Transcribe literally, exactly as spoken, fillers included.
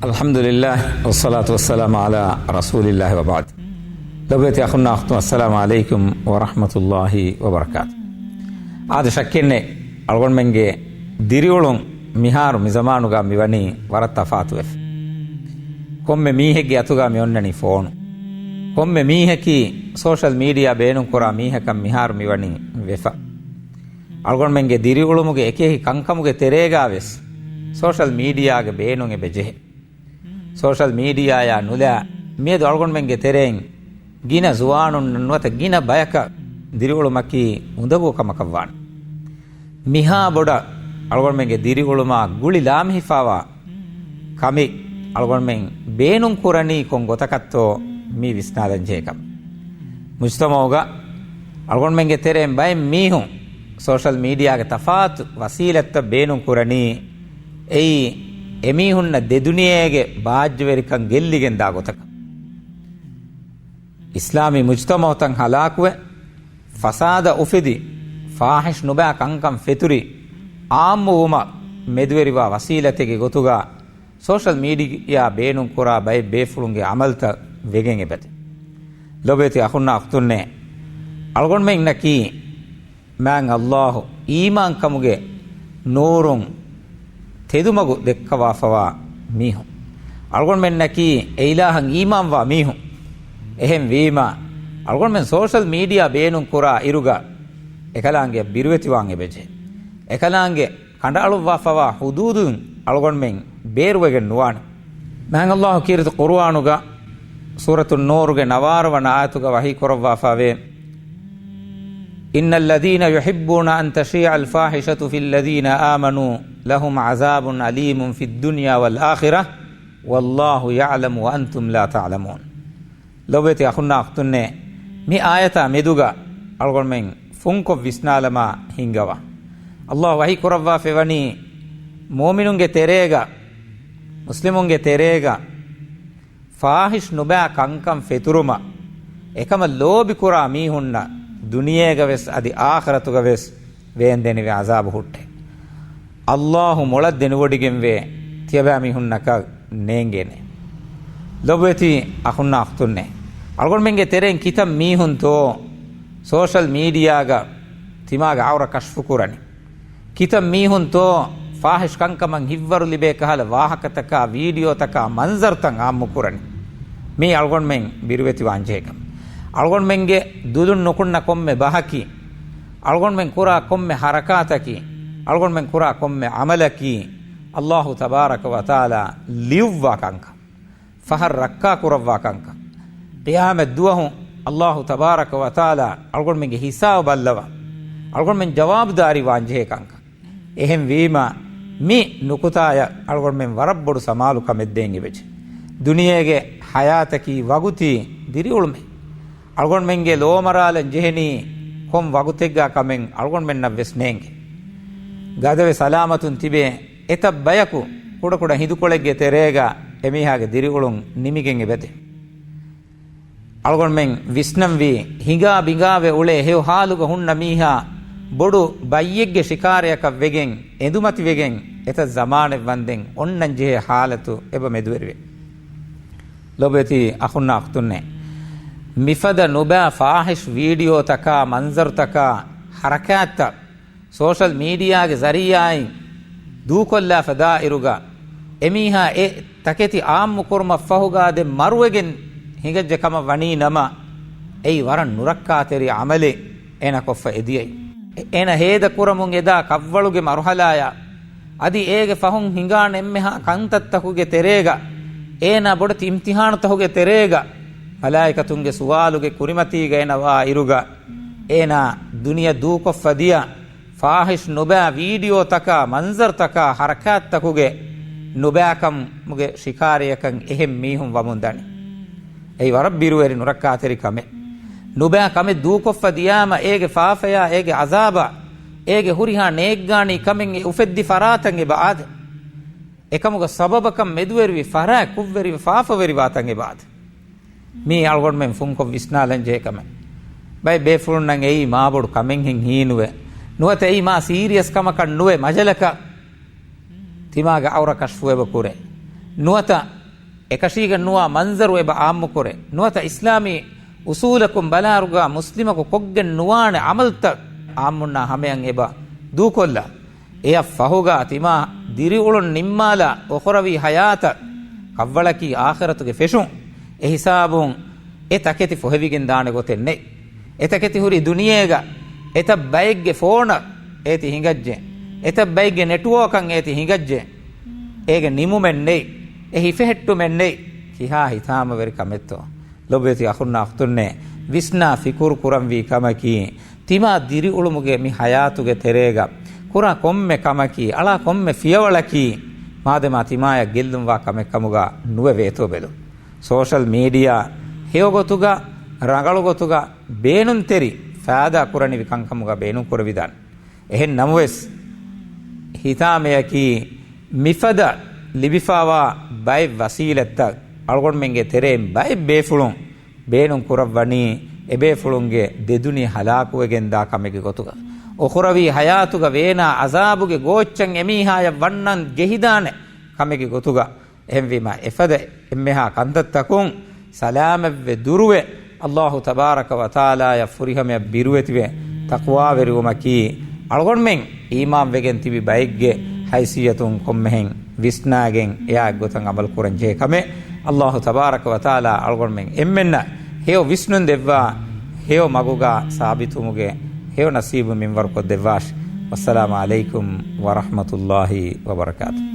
އަލްޙަމްދުލިއްލާހި، ވައްޞަލާތު ވައްސަލާމު ޢަލާ ރަސޫލިއްލާހި ވަބަޢްދު. ލޮބުވެތި އަޚުންނާ އުޚްތުން، އައްސަލާމު ޢަލައިކުމް ވަރަޙްމަތުﷲި ވަބަރަކާތު. އާދެ، ޝައްކެއްނެތް، އަޅުގަނޑުމެންގެ ދިރިއުޅުން މިހާރު މި ޒަމާނުގަ މިވަނީ ވަރަށް ތަފާތުވެފަ. ކޮންމެ މީހެއްގެ އަތުގަ މި އޮންނަނީ ފޯނު. ކޮންމެ މީހަކީ ސޯޝަލް މީޑިއާ ބޭނުންކުރާ މީހަކަށް މިހާރު މިވަނީ ވެފަ. އަޅުގަނޑުމެންގެ ދިރިއުޅުމުގެ އެކިއެކި ކަންކަމުގެ ތެރޭގަ ވެސް ސޯޝަލް މީޑިއާގެ ބޭނުން އެބަ ޖެހޭ. ސޯޝަލް މީޑިއާއާ ނުލާ، މިއަދު އަޅުގަނޑުމެންގެ ތެރެއިން ގިނަ ޒުވާނުން ނުވަތަ ގިނަ ބަޔަކަށް ދިރިއުޅުމަކީ އުނދަގޫ ކަމަކަށް ވާނެ. މިހާ ބޮޑަށް އަޅުގަނޑުމެންގެ ދިރިއުޅުމާ ގުޅި ލާމެހިފާވާ ކަމެއް އަޅުގަނޑުމެން ބޭނުން ކުރަނީ ކޮން ގޮތަކަށްތޯ މީ ވިސްނާލަން ޖެހޭ ކަމެއް. މުޖްތަމަޢުގަ އަޅުގަނޑުމެންގެ ތެރެއިން ބައެއް މީހުން ސޯޝަލް މީޑިއާގެ ތަފާތު ވަސީލަތްތައް ބޭނުން ކުރަނީ، އެއީ އެމީހުންނަށް ދެދުނިޔޭގެ ބާއްޖަވެރިކަން ގެއްލިގެންދާ ގޮތަކަށް. އިސްލާމީ މުޖްތަމަޢުތައް ހަލާކުވެ، ފަސާދަ އުފެދި، ފާޙިޝް ނުބައި ކަންކަން ފެތުރި، ޢާއްމުވުމަށް މެދުވެރިވާ ވަސީލަތެއްގެ ގޮތުގަ ސޯޝަލް މީޑިއާ ބޭނުންކުރާ ބައެއް ބޭފުޅުންގެ ޢަމަލުތައް ވެގެން އެބަދޭ. ލޮބުވެތި އަޚުންނާ އުޚްތުންނޭ، އަޅުގަނޑުމެންނަކީ މާތް ﷲ އީމާންކަމުގެ ނޫރުން ތެދުމަގު ދެއްކަވާފަވާ މީހުން. އަޅުގަނޑުމެންނަކީ އެއިލާހަށް އީމާންވާ މީހުން. އެހެންވީމަ، އަޅުގަނޑުމެން ސޯޝަލް މީޑިއާ ބޭނުން ކުރާ އިރުގަ އެކަލާނގެ ބިރުވެތިވާން އެބަޖެހޭ. އެކަލާނގެ ކަނޑައަޅުއްވާފަވާ ޙުދޫދުން އަޅުގަނޑުމެން ބޭރުވެގެން ނުވާނެ. މާތް ﷲ ކީރިތި ޤުރުއާނުގަ ސޫރަތު ނޫރުގެ ނަވާރަ ވަނަ އާޔަތުގަ ވަޙީ ކުރައްވާފަވޭ، إن الذين يحبون أن تشيع الفاحشة في الذين آمنوا لهم عذاب أليم في الدنيا والآخرة والله يعلم وأنتم لا تعلمون. ލޮބުވެތި އަޚުންނާ އުޚްތުންނޭ، މި އާޔަތާ މެދުގަ އަޅުގަނޑުމެން ފުންކޮށް ވިސްނާލަމާ ހިންގަވާ. ﷲ ވަޙީ ކުރައްވާފައިވަނީ މުއުމިނުންގެ ތެރޭގަ، މުސްލިމުންގެ ތެރޭގަ ފާޙިޝް ނުބައި ކަންކަން ފެތުރުމަށް އެކަމަށް ލޯބިކުރާ މީހުންނަށް ދުނިޔޭގަ ވެސް އަދި އާޚިރަތުގަ ވެސް ވޭންދެނިވި ޢަޒާބު ހުއްޓޭ. ﷲ މޮޅަށް ދެނެވޮޑިގެންވޭ، ތިޔަބައިމީހުންނަކަށް ނޭނގޭނެ. ލޮބުވެތި އަޚުންނާ އުޚްތުންނޭ، އަޅުގަނޑުމެންގެ ތެރެއިން ކިތައް މީހުންތޯ ސޯޝަލް މީޑިއާގަ ތިމާގެ ޢައުރަ ކަޝްފު ކުރަނީ؟ ކިތައް މީހުންތޯ ފާޙިޝް ކަންކަމަށް ހިތްވަރު ލިބޭ ކަހަލަ ވާހަކަތަކާ، ވީޑިއޯތަކާ، މަންޒަރުތައް ޢާއްމު ކުރަނީ؟ މީ އަޅުގަނޑުމެން ބިރުވެތިވާން ޖެހޭ ކަމެއް. އަޅުގަނޑުމެންގެ ދުލުން ނުކުންނަ ކޮންމެ ބަހަކީ، އަޅުގަނޑުމެން ކުރާ ކޮންމެ ޙަރަކާތަކީ، އަޅުގަނޑުމެން ކުރާ ކޮންމެ ޢަމަލަކީ، ﷲ ތަބާރަކަ ވަތަޢާލާ ލިޔުއްވާ ކަންކަން، ފަހަށް ރައްކާ ކުރައްވާ ކަންކަން، ޤިޔާމަތް ދުވަހު ﷲ ތަބާރަކަ ވަތަޢާލާ އަޅުގަނޑުމެންގެ ހިސާބު ބައްލަވާ، އަޅުގަނޑުމެން ޖަވާބުދާރީ ވާން ޖެހޭ ކަންކަން. އެހެންވީމަ، މި ނުކުތާޔަށް އަޅުގަނޑުމެން ވަރަށް ބޮޑު ސަމާލުކަމެއް ދޭން އެބަޖެ. ދުނިޔޭގެ ޙަޔާތަކީ ވަގުތީ ދިރިއުޅުމެއް. އަޅުގަނޑުމެންގެ ލޯމަރާލަން ޖެހެނީ ކޮން ވަގުތެއްގާ ކަމެއް އަޅުގަނޑުމެންނަށް ވެސް ނޭނގެ. ގަދަވެ ސަލާމަތުން ތިބޭ އެތައް ބަޔަކު ކުޑަކުޑަ ހިނދުކޮޅެއްގެ ތެރޭގަ އެމީހާގެ ދިރިއުޅުން ނިމިގެން އެބަދޭ. އަޅުގަނޑުމެން ވިސްނަންވީ، ހިނގާ ބިނގާވެ އުޅޭ ހެޔޮ ހާލުގަ ހުންނަ މީހާ ބޮޑު ބައްޔެއްގެ ޝިކާރަޔަކަށް ވެގެން، އެނދުމަތިވެގެން އެތައް ޒަމާނެއް ވަންދެން އޮންނަން ޖެހޭ ހާލަތު އެބަ މެދުވެރިވޭ. ލޮބުވެތި އަޚުންނާ އުޚްތުންނޭ، މިފަދަ ނުބައި ފާޙިޝް ވީޑިއޯތަކާ، މަންޒަރުތަކާ، ޙަރަކާތްތައް ސޯޝަލް މީޑިއާގެ ޒަރީޢާއިން ދޫކޮށްލާފަ ދާއިރުގަ، އެމީހާ އެ ތަކެތި ޢާއްމުކުރުމަށްފަހުގަ ދެން މަރުވެގެން ހިނގައްޖެ ކަމަށް ވަނީ ނަމަ، އެއީ ވަރަށް ނުރައްކާތެރި ޢަމަލެއް އޭނަ ކޮށްފަ އެދިޔައީ. އޭނަ ހޭދަ ކުރަމުން އެދާ ކަށްވަޅުގެ މަރުޙަލާޔާ، އަދި އޭގެ ފަހުން ހިނގާނެ އެންމެހާ ކަންތައްތަކުގެ ތެރޭގަ، އޭނާ ބޮޑެތި އިމްތިޙާނުތަކުގެ ތެރޭގަ، މަލާއިކަތުންގެ ސުވާލުގެ ކުރިމަތީގަ އޭނަ ވާ އިރުގަ، އޭނާ ދުނިޔެ ދޫކޮށްފަ ދިޔަ ފާޙިޝް ނުބައި ވީޑިއޯތަކާ، މަންޒަރުތަކާ، ޙަރަކާތްތަކުގެ ނުބައިކަމުގެ ޝިކާރަޔަކަށް އެހެން މީހުން ވަމުން ދަނީ. އެއީ ވަރަށް ބިރުވެރި ނުރައްކާތެރި ކަމެއް. ނުބައި ކަމެއް ދޫކޮށްފަ ދިޔާމަ، އޭގެ ފާފަޔާ، އޭގެ ޢަޒާބާ، އޭގެ ހުރިހާ ނޭއްގާނީ ކަމެއް އެ އުފެއްދި ފަރާތަށް އެބަ އާދޭ. އެކަމުގެ ސަބަބަކަށް މެދުވެރިވި ފަރާތް ކުށްވެރިވެ ފާފަވެރިވާތަން އެބަ އާދޭ. މީ އަޅުގަނޑުމެން ފުންކޮށް ވިސްނާލަން ޖެހޭ ކަމެއް. ބައެއް ބޭފުޅުންނަށް އެއީ މާބޮޑު ކަމެއްހެން ހީނުވެ، ނުވަތަ އެއީ މާ ސީރިއަސް ކަމަކަށް ނުވެ، މަޖަލަކަށް ތިމާގެ އައުރަ ކަޝްފު އެބަ ކުރޭ. ނުވަތަ އެކަށީގެން ނުވާ މަންޒަރު އެބަ އާއްމު ކުރޭ. ނުވަތަ އިސްލާމީ އުސޫލަކުން ބަލާއިރުގަ މުސްލިމަކު ކޮށްގެން ނުވާނެ އަމަލްތައް އާއްމުންނާ ހަމަޔަށް އެބަ ދޫކޮށްލާ. އެއަށް ފަހުގަ ތިމާ ދިރިއުޅުން ނިންމާލާ އުޚުރަވީ ޙަޔާތަށް ކަށްވަޅަކީ އާޚިރަތުގެ ފެށުން. އެ ހިސާބުން އެ ތަކެތި ފޮހެވިގެން ދާނެ ގޮތެއް ނެތް. އެ ތަކެތި ހުރީ ދުނިޔޭގަ އެތައް ބައެއްގެ ފޯނަށް އޭތި ހިނގައްޖެ. އެތައް ބައެއްގެ ނެޓްވޯކަށް އޭތި ހިނގައްޖެ. އޭގެ ނިމުމެއް ނެތް. އެ ހިފެހެއްޓުމެއް ނެތް. ކިހާ ހިތާމަވެރި ކަމެއްތޯ؟ ލޮބުވެތި އަޚުންނާ އުޚްތުންނޭ، ވިސްނާ ފިކުރު ކުރަންވީ ކަމަކީ، ތިމާ ދިރިއުޅުމުގެ މި ޙަޔާތުގެ ތެރޭގަ ކުރާ ކޮންމެ ކަމަކީ، އަޅާ ކޮންމެ ފިޔަވަޅަކީ، މާދަމާ ތިމާޔަށް ގެއްލުންވާ ކަމެއް ކަމުގަ ނުވެ ވޭތޯ ބެލުން. ސޯޝަލް މީޑިއާ ހެޔޮގޮތުގަ، ރަނގަޅު ގޮތުގަ، ބޭނުންތެރި ފައިދާ ކުރަނިވި ކަންކަމުގަ ބޭނުންކުރެވިދާނެ. އެހެން ނަމަވެސް، ހިތާމަޔަކީ މިފަދަ ލިބިފާވާ ބައެއް ވަސީލަތްތައް އަޅުގަނޑުމެންގެ ތެރެއިން ބައެއް ބޭފުޅުން ބޭނުން ކުރައްވަނީ އެބޭފުޅުންގެ ދެދުނިޔެ ހަލާކުވެގެންދާ ކަމެއްގެ ގޮތުގަ. އުޚުރަވީ ޙަޔާތުގަ ވޭނާ ޢަޒާބުގެ ގޯއްޗަށް އެމީހާޔަށް ވަންނަން ޖެހިދާނެ ކަމެއްގެ ގޮތުގަ. އެހެންވީމަ، އެފަދަ އެންމެހާ ކަންތައްތަކުން ސަލާމަތްވެ ދުރުވެ، އައްލާހު ތަބާރަކަ ވަތަޢާލާޔަށް ފުރިހަމަޔަށް ބިރުވެތިވެ، ތަޤްވާވެރިވުމަކީ، އަޅުގަނޑުމެން އީމާންވެގެން ތިބި ބައެއްގެ ހައިސިއްޔަތުން ކޮންމެހެން ވިސްނާގެން އެއާ އެއްގޮތަށް ޢަމަލު ކުރަން ޖެހޭ ކަމެއް. އައްލާހު ތަބާރަކަ ވަތަޢާލާ އަޅުގަނޑުމެން އެންމެންނަށް ހެޔޮ ވިސްނުން ދެއްވާ، ހެޔޮ މަގުގަ ސާބިތުވުމުގެ ހެޔޮ ނަސީބު މިންވަރު ކޮށްދެއްވާށި. ވައްސަލާމު ޢަލައިކުމް ވަރަޙްމަތުﷲި ވަބަރަކާތުހު.